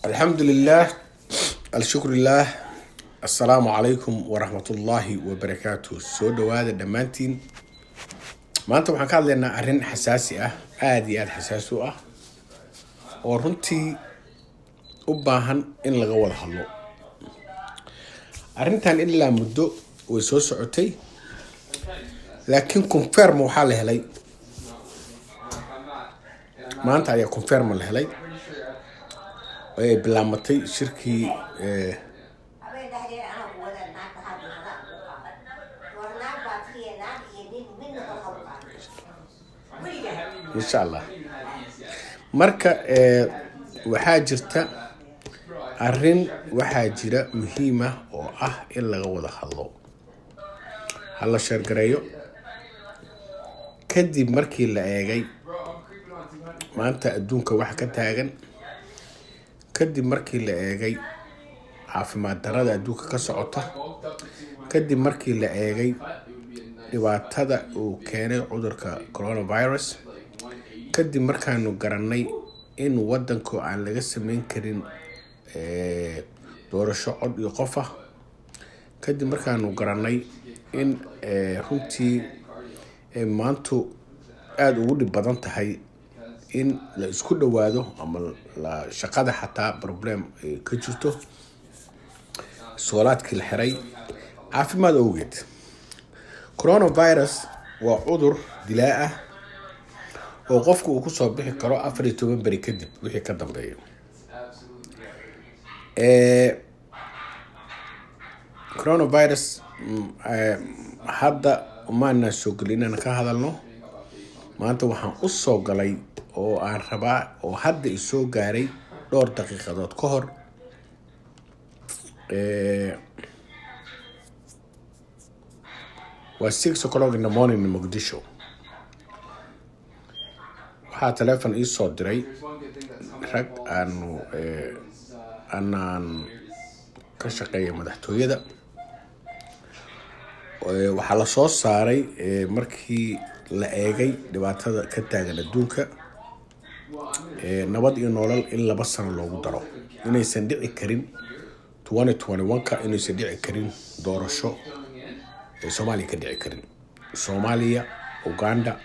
Alxamdulilah, alshukrulilah. Assalaamu calaykum waraxmatullaahi wabarakaatu. Soo dhawaada dhammaantiin. Maanta waxaan ka hadlaynaa arrin xasaasi ah, aada iyo aada xasaasi u ah, oo runtii u baahan in laga wada hadlo. Arrintan ilaa muddo way soo socotay, laakiin confirm waxaa la helay maanta ayaa confirm la helay oo ay bilaamatay shirkii Habeen dhexdeeda anaa ku wada naag waxaa duufadaa ugu qaada war naag baa tiye, naag iyo nin midna kor ha u qaadin weligaa. Insha Allah. Marka waxaa jirta arrin, waxaa jira muhiim ah oo ah in laga wada hadlo, hala share gareeyo. Kadib markii la eegay maanta adduunka waxa ka taagan, kadib markii la eegay caafimaad darada adduunka ka socota, kadib markii la eegay dhibaatada uu keenay cudurka coronavirus, kadib markaanu garanay in wadanku aan laga sameyn karin doorasho cod iyo qof ah, kadib markaanu garanay in runtii maantu aada ugu dhib badan tahay in la isku dhawaado ama la shaqada xataa problem ay ka jirto, soolaadkii la xiray caafimaad awgeed. Coronavirus waa cudur dilaa ah oo qofku uu kusoo bixi karo 14 beri kadib wixii ka dambeeya. Coronavirus hadda maanaan soo gelin inaan ka hadalno. Maanta waxaan u soo galay oo aan rabaa oo hadda isoo gaaray dhowr daqiiqadood ka hor waa 6 o'clock in the morning in Muqdisho. Waxaa telefon ii soo diray rag aanu anaan ka shaqeeya madaxtooyada. Waxaa la soo saaray markii la eegay dhibaatada ka taagan adduunka, Nabad iyo Nolol in 2 sano loogu daro, inaysan dhici karin 2021-ka, inaysan dhici karin doorasho ee Soomaaliya ka dhici karin. Soomaaliya, Uganda,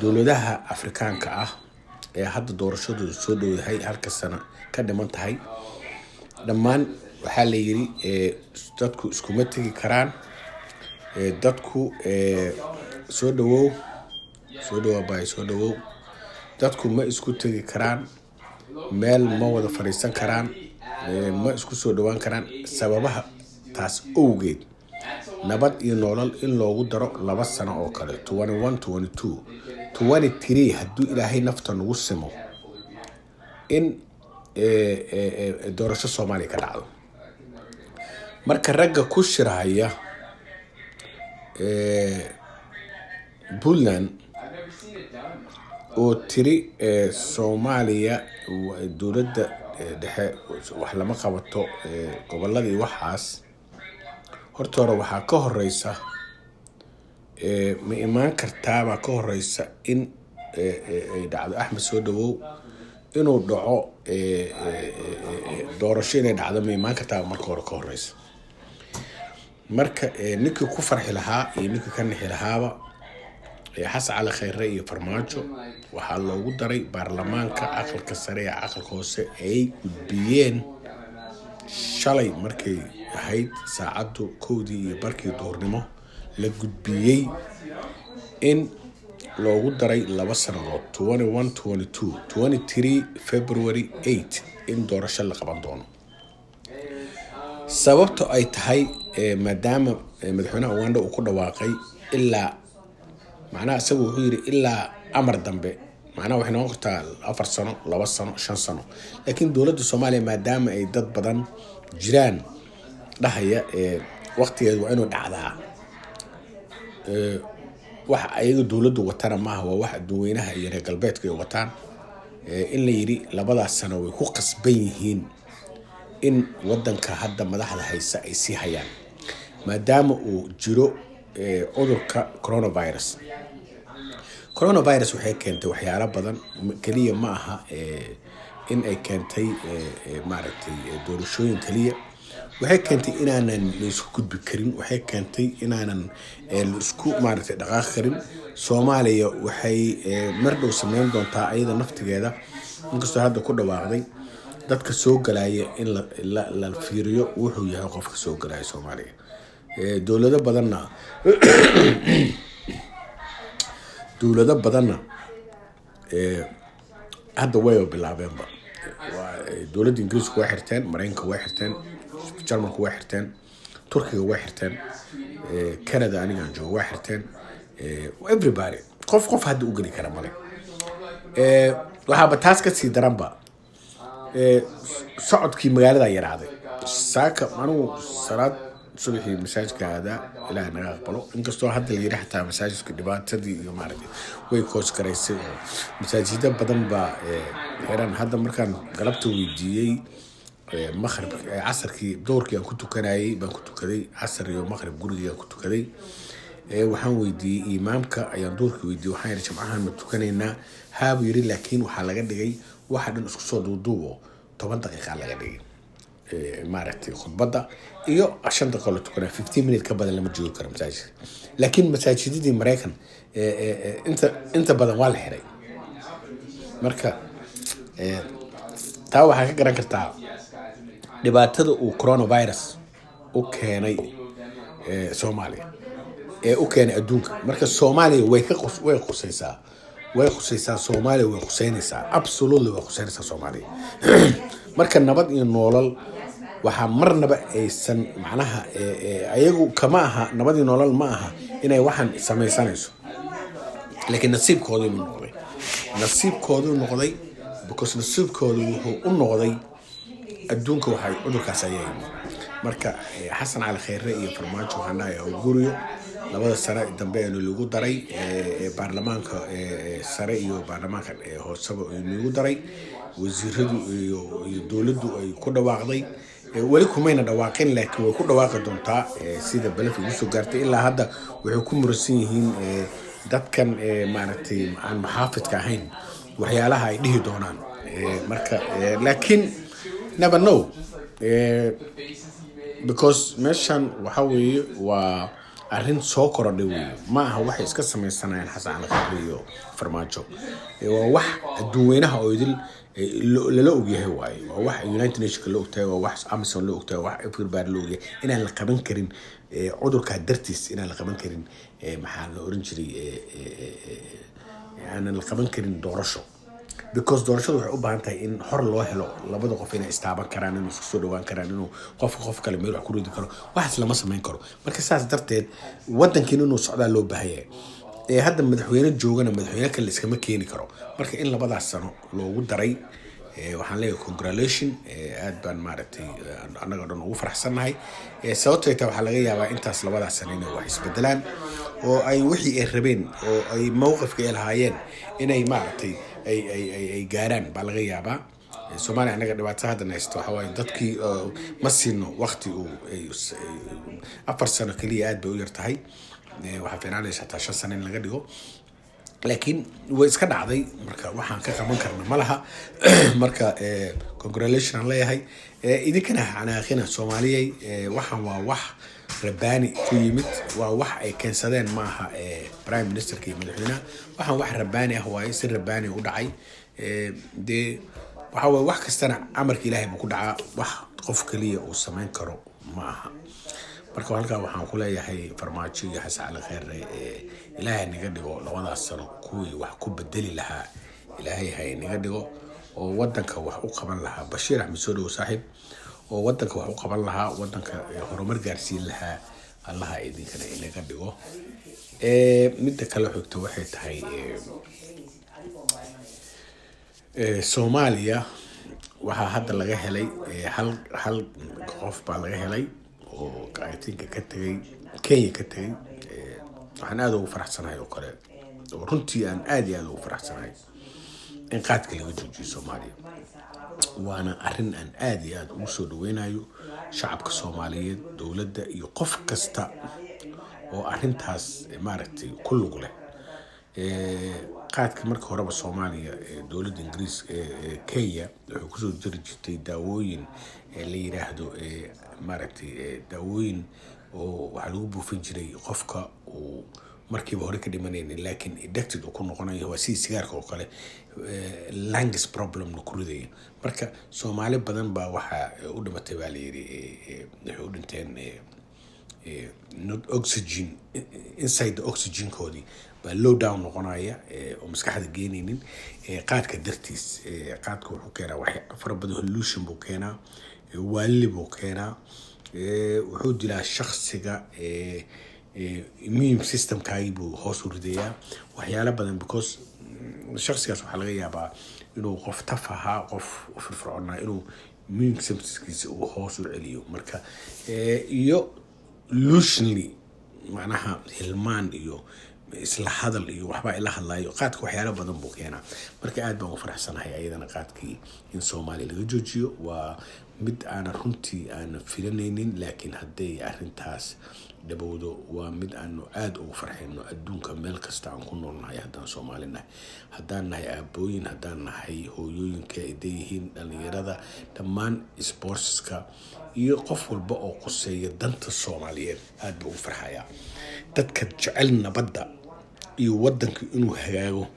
dowladaha Afrikaanka ah ee hadda doorashadooda soo dhowdahay, halka sano ka dhiman tahay, dhammaan waxaa la yiri dadku iskuma tegi karaan. Dadku soo dhawow, soo dhawow bay, soo dhawow. Dadku ma isku tegi karaan, meel ma wada fadhiisan karaan, ma isku soo dhawaan karaan. Sababaha taas owgeed, Nabad iyo Nolol in loogu daro 2 sano oo kale, 21, 22, 23, hadduu Ilaahay nafta nagu simo, in doorasho Soomaaliya ka dhacdo. Marka ragga ku shirhaya Puntland oo tiri Soomaaliya dowladda dhexe wax lama qabato, goboladii waxaas, horta hore waxaa ka horeysa ma imaan kartaabaa ka horeysa in ay dhacdo. Axmed, soo dhawow. Inuu dhaco doorasho, inay dhacdo ma imaan kartaaba marka hore ka horeysa. Marka ninkii ku farxi lahaa iyo ninkii ka nixi lahaaba, Xasan Cali Khayre iyo Farmaajo waxaa loogu daray baarlamaanka aqalka sare ee aqalka hoose ay gudbiyeen shalay markay ahayd saacaddu 1:30 duhurnimo la gudbiyey, in loogu daray 2 sannadood, 21, 22, 23, February 8 in doorasho la qaban doono. Sababto ay tahay maadaama madaxweynaha Uganda uu ku dhawaaqay ilaa, macnaha isagu wuxuu yiri ilaa amar dambe, macnaha waxay noqon kartaa 4 sano, 2 sano, 5 sano. Laakiin dowladda Soomaaliya, maadaama ay dad badan jiraan dhahaya waqtigeedu waa inuu dhacdaa, wax ayaga dowladdu watana maaha, waa wax dadweynaha iyo reer galbeedku ay wataan, in la yiri labadaas sano way ku qasban yihiin in wadanka hadda madaxda haysa ay sii hayaan, maadaama uu jiro cudurka coronavirus. Coronavirus waxay keentay waxyaalo badan. Keliya ma aha. In ay keentay maaragtay doorashooyin kaliya, waxay keentay inaanan la isku gudbi karin, waxay keentay inaanan la isku maaragtay dhaqaaqi karin. Soomaaliya waxay mar dhow sameyn doontaa ayada naftigeeda, inkastoo hadda ku dhawaaqday, dadka soo galaya in la fiiriyo wuxuu yahay qofka soo galaya Soomaaliya. Dowlado badanna hadda way bilaabeenba. Dowladda Ingiriisku way xirteen, Mareykanka way xirteen, Jarmalku way xirteen, Turkiga way xirteen, Canada anigaan joogo way xirteen. Everybody, qof qof hadda u geli kara male. Waxaaba taas ka sii daranba, socodkii magaalada yaraaday. Saaka anigu salaad subaxii masaajidka aadaa, Ilaah naga aqbalo, inkastoo hadda la yiri xataa masaajidka dhibaatadii iyo maaragtay way koos garaysay oo masaajida badan baa xiran hadda. Markaan galabta weydiiyey maqrib, casarkii, doorkii aan ku tukanayay baan ku tukaday casar iyo maqrib, gurigii aan ku tukaday. Waxaan weydiiyey imaamka, ayaan duurkii weydiiyey, waxaan yidhi, "Jamcahan ma tukanaynaa?" "Haabuu," yiri, laakiin waxaa laga dhigay waxa dhan isku soo duuduubo, 10 daqiiqa laga dhigay maaragtay khudbadda iyo 5 daqiiqo la tukanaya, 15 minute ka badan lama joogi karo masaajidka. Laakiin masaajidadii Maraykan inta badan waa la xiray. Marka taa waxaa ka garan kartaa dhibaatada uu coronavirus u keenay Soomaaliya ee u keenay adduunka. Marka Soomaaliya way qusaysaa, way khusaysaa Soomaaliya, way khuseynaysaa, absolutely way khuseynaysaa Soomaaliya. Marka Nabad iyo Noolal waxaa marnaba aysan macnaha ayagu kama aha, Nabad iyo Noolal ma aha inay waxaan samaysanayso, laakiin nasiibkooduu noqday, nasiibkooduu noqday, because nasiibkoodu wuxuu u noqday adduunka waxay cudurkaas ayaa yimid. Marka Xasan Cali Kheyre iyo Farmaajo waxaan dhahay guriyo 2da sano dambe ee lagu daray baarlamaanka sare iyo baarlamaanka hooseba lagu daray, wasiiradu iyo dowladdu ay ku dhawaaqday. Weli kumayna dhawaaqin, laakiin way ku dhawaaqi doontaa sida beledka ugu soo gaartay. Ilaa hadda waxay ku muransan yihiin dadkan maaragtay aan muxaafidka ahayn waxyaalaha ay dhihi doonaan. Marka laakiin never know, because meeshan waxa weeye waa arrin soo korodhay weeye. Ma aha waxay iska sameysanayaan Xasan Cali Khayre iyo Farmaajo. Waa wax adduun weynaha oo idil lala ogyahay waaye. Waa wax United Nationka la ogtahay, waa wax AMISOM la ogtahay, waa wax everybody la ogyahay inaan la qaban karin cudurkaa dartiis, inaan la qaban karin maxaa la oran jiray, aanan la qaban karin doorasho, because doorashadu waxay u baahan tahay in hor loo helo labada qof inay istaaban karaan, inuu isku soo dhawaan karaan, inuu qofka qof kale meel wax ku ridi karo. Waxaas lama samayn karo. Marka saas darteed wadankiin inuu socdaa loo baahan yahay. Ee hadda madaxweyne joogana madaxweyne kale iskama keeni karo. Marka in labadaas sano loogu daray, waxaan leeyahay congratulation. Aad baan maaragtay annaga dhan ugu faraxsannahay. Sababtoo taa waxaa laga yaabaa intaas labadaas sano inay wax isbedelaan oo ay wixii ay rabeen oo ay mowqifka ay lahaayeen inay maaragtay ay gaaraan baa laga yaabaa. Soomaaliya annaga dhibaato hadda haysto waxaa waaye dadkii ma siino waqti uu 4 sano keliya aad bay u yar tahay. Waxaa fiicnaanaysa hataa 5 sano in laga dhigo, laakiin way iska dhacday. Marka waxaan ka qaban karna ma laha. Marka congratulation aan leeyahay. Idinkana xanaaqina, Soomaaliyey. Waxaan waa wax rabaani ku yimid, waa wax ay keensadeen maaha prime ministerka iyo madaxweynaha. Waxaan wax rabaani ah waaye, si rabaani u dhacay. Dee waxa waye wax kastana amarka Ilaahay buu ku dhacaa, wax qof kaliya uu samayn karo ma aha. Marka halkaa waxaan ku leeyahay Farmaajo iyo Xasan Cali Kheyre, Ilaahay naga dhigo labadaas sano kuwii wax ku bedeli lahaa, Ilaahay ha inaga dhigo oo wadanka wax u qaban lahaa. Bashiir Axmed, soo dhowo saaxiib. Oo wadanka wax u qaban lahaa, wadanka horumar gaarsiin lahaa, Allaha idinkana inaga dhigo. Midda kale xigta waxay tahay Soomaaliya waxaa hadda laga helay hal qof baa laga helay oo I think ka tegay Kenya ka tegay. Waxaan aada ugu faraxsanahay oo kale, oo runtii aan aada iyo aada ugu faraxsanahay, in qaadka laga joojiyo Soomaaliya. Waana arrin aan aada iyo aada ugu soo dhaweynayo shacabka Soomaaliyeed, dowladda iyo qof kasta oo arrintaas maaragtay ku lug leh. Qaadka marka horeba Soomaaliya, dowladda Ingiriis, Kenya waxay kusoo jiri jirtay daawooyin la yiraahdo, maaragtay, daawooyin oo waxaa lagu buufin jiray qofka uu markiiba hore ka dhimanaynin, laakiin addicted uu ku noqonayo. Waa sidii sigaarka oo kale, lungs problemna ku ridaya. Marka Soomaali badan baa waxaa u dhimatay baa la yidhi, waxay u dhinteen not oxygen inside the oxygenkoodii baa low down noqonaya oo maskaxda geenaynin, qaadka dartiis. Qaadka wuxuu keenaa wax fara badan, hallucination buu keenaa, waali buu keenaa, wuxuu dilaa shakhsiga, immune systemkaagii buu hoos u ridayaa, waxyaalo badan, because shakhsigaas waxaa laga yaabaa inuu qof taf ahaa, qof firfircoonaa, inuu immune systemkiisa uu hoos u celiyo. Marka iyo hallucination, macnaha hilmaan iyo isla hadal iyo waxbaa ila hadlayo. Qaadka waxyaalo badan buu keenaa. Marka aad baan u faraxsanahay ayadana qaadkii in Soomaaliya laga joojiyo. Waa mid aanan runtii aanan filanaynin, laakiin hadday arrintaas dhabowdo waa mid aanu aada ugu farxayno adduunka meel kasta aan ku noolnahay, haddaan Soomaali nahay, haddaan nahay aabooyin, haddaan nahay hooyooyinka ay yihiin dhalinyarada, dhammaan sportska iyo qof walba oo quseeya danta Soomaaliyeed aada buu ugu farxayaa. Dadka jecel nabadda iyo wadanka inuu hagaago,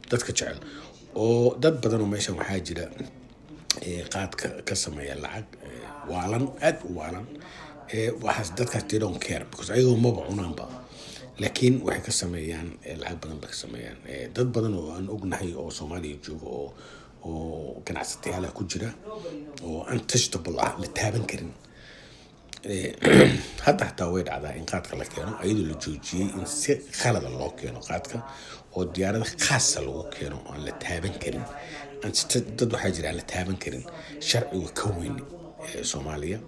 dadka jecel oo dad badan oo meeshan waxaa jira qaadka ka sameeya lacag, waalan, aada u waalan. Waxaas dadkaas they don't care because ayagoo maba cunaanba, laakiin waxay ka sameeyaan lacag badan bay ka sameeyaan. Dad badan oo aan ognahay oo Soomaaliya jooga oo ganacsatayaala ku jira oo untouchable ah, la taaban karin. Hadda xataa way dhacdaa in qaadka la keeno ayadoo la joojiyey, in si khalada loo keeno qaadka oo diyaarada khaasa lagu keeno oo aan la taaban karin. Dad waxaa jira aan la taaban karin, sharciga ka weyn ee Soomaaliya,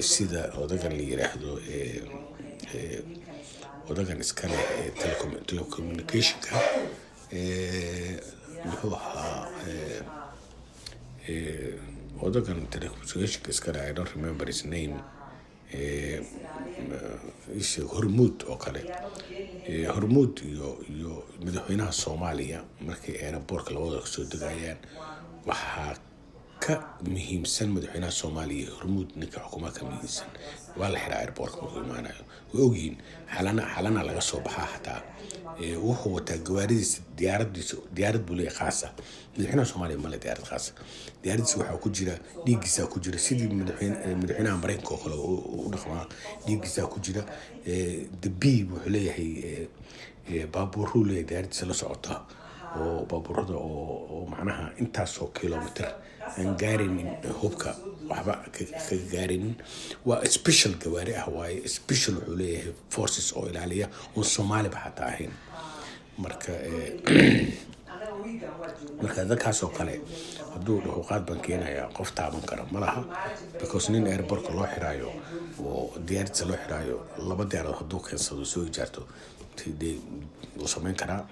sida odagan la yiraahdo, odagan iskale telecommunicationka, muxuu ahaa, odagan telecommunicationka iskale, I don't remember his name, Hormuud oo kale. Hormuud iyo madaxweynaha Soomaaliya markay airportka labada kasoo degayaan, waxaa ka muhiimsan madaxweynaha Soomaaliya Hormuud, ninka xukuumaha ka muhiimsan. Waa la xiraa airportka markuu imaanayo, way ogyihiin. Xalana xalana laga soo baxaa xataa. Wuxuu wataa gawaaridiisa, diyaaradiisa, diyaarad buu leeyahay khaasa. Madaxweynaha Soomaaliya male diyaarad khaasa. Diyaaradiisa waxaa ku jira dhiiggiisaa ku jira, sidii madaxweynaha Mareykanka oo kale u dhaqmaa, dhiiggiisaa ku jira. The b wuxuu leeyahay baabuuruu leeyahay diyaaradiisa la socota, oo baabuurada oo macnaha intaasoo kilomitr aan gaaraynin, hubka waxba kaga gaaraynin. Waa special gawaari ah waaye, special wuxuu leeyahay forces oo ilaaliya oon Soomaaliba xataa ahayn. Marka dadkaasoo kale hadduu dhaho qaad baan keenayaa, qof taaban kara ma laha, because nin airportka loo xiraayo oo diyaaradisa loo xiraayo, laba diyaaradood hadduu keensado, soo ijaarto, dee wuu samayn karaa,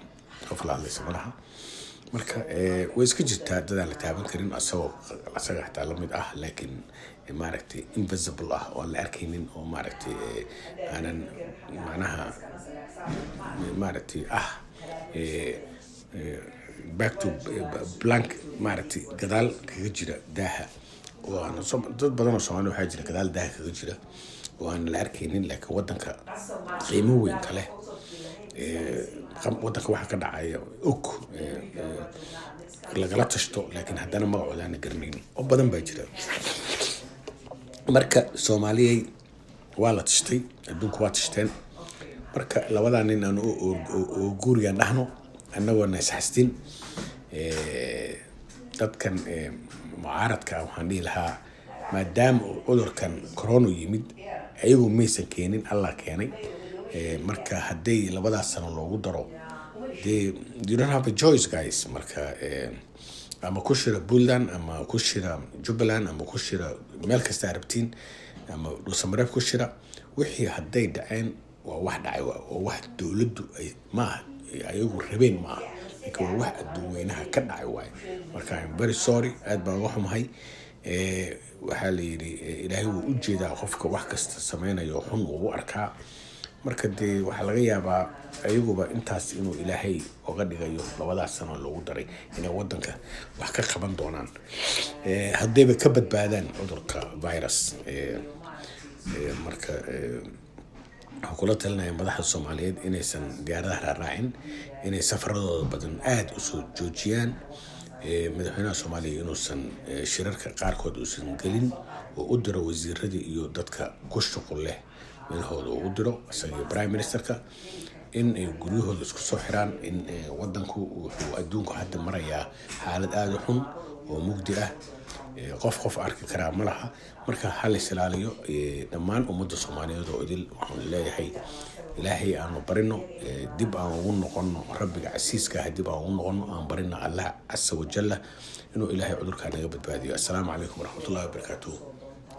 qof la hadlaysa ma laha. Marka way iska jirtaa dadaan la taaban karin, asagoo asaga xataa lamid ah, laakiin maaragtay invisible ah oo aan la arkaynin, oo maaragtay aanan macnaha maaragtay ah back to blank, maaragtay gadaal kaga jira daaha, oo aan dad badan oo Soomaali waxaa jira gadaal daaha kaga jira oo aan la arkaynin, laakiin wadanka qiimo weyn ka leh. Wadanka waxa ka dhacaya og, lagala tashto, laakiin haddana magacooda aan garanayn oo badan baa jira. Marka Soomaaliyay, waa la tashtay, adduunku waa tashteen. Marka labadaa nin aan oo guurigaan dhahno annagoona isxastin dadkan mucaaradka ah, waxaan dhihi lahaa maadaama uu cudurkan corona yimid, ayagu maysan keenin, Allah keenay. Marka hadday labadaas sano loogu daro, dee you don't have a choice, guys. Marka ama ku shira Puntland, ama ku shira Jubbaland, ama ku shira meel kasta arabtiin, ama Dhuusamareeb ku shira, wixii hadday dhaceen waa wax dhacay, waa wax dowladdu ay maaha ayagu rabeen maaha, laakiin waa wax adduunweynaha ka dhacay waaye. Marka I'm very sorry, aad baan uga xumahay. Waxaa la yidhi Ilaahay wuu u jeedaa qofka wax kasta sameynayo xun uu u arkaa. Marka dee waxaa laga yaabaa ayaguba intaas inuu Ilaahay oga dhigayo labadaas sano loogu daray inay wadanka wax ka qaban doonaan, haddayba ka badbaadaan cudurka virus. Marka waxaan kula talinaya madaxda Soomaaliyeed inaysan diyaaradaha raaraacin, inay safaradooda badan aada usoo joojiyaan. Madaxweynaha Soomaaliya inuusan shirarka qaarkood uusan gelin oo u diro wasiirada iyo dadka ku shuqul leh meelahooda uu u diro, isaga iyo prime ministerka, in ay guryahooda isku soo xiraan. In wadanku wuxuu adduunku hadda marayaa xaalad aada u xun oo mugdi ah, qof qof arki karaa ma laha. Marka ha la is ilaaliyo. Dhammaan ummadda Soomaaliyeed oo idil waxaan leeyahay, Ilaahay aanu barino, dib aan ugu noqono Rabbiga casiiska ah, dib aan ugu noqono, aan barino Allah casa wajalla inuu Ilaahay cudurkaa naga badbaadiyo. Assalaamu calaykum waraxmatullahi wabarakaatuh.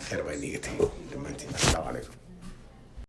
Khayr baa iniga tegay dhammaantiin. Assalaamu calaykum.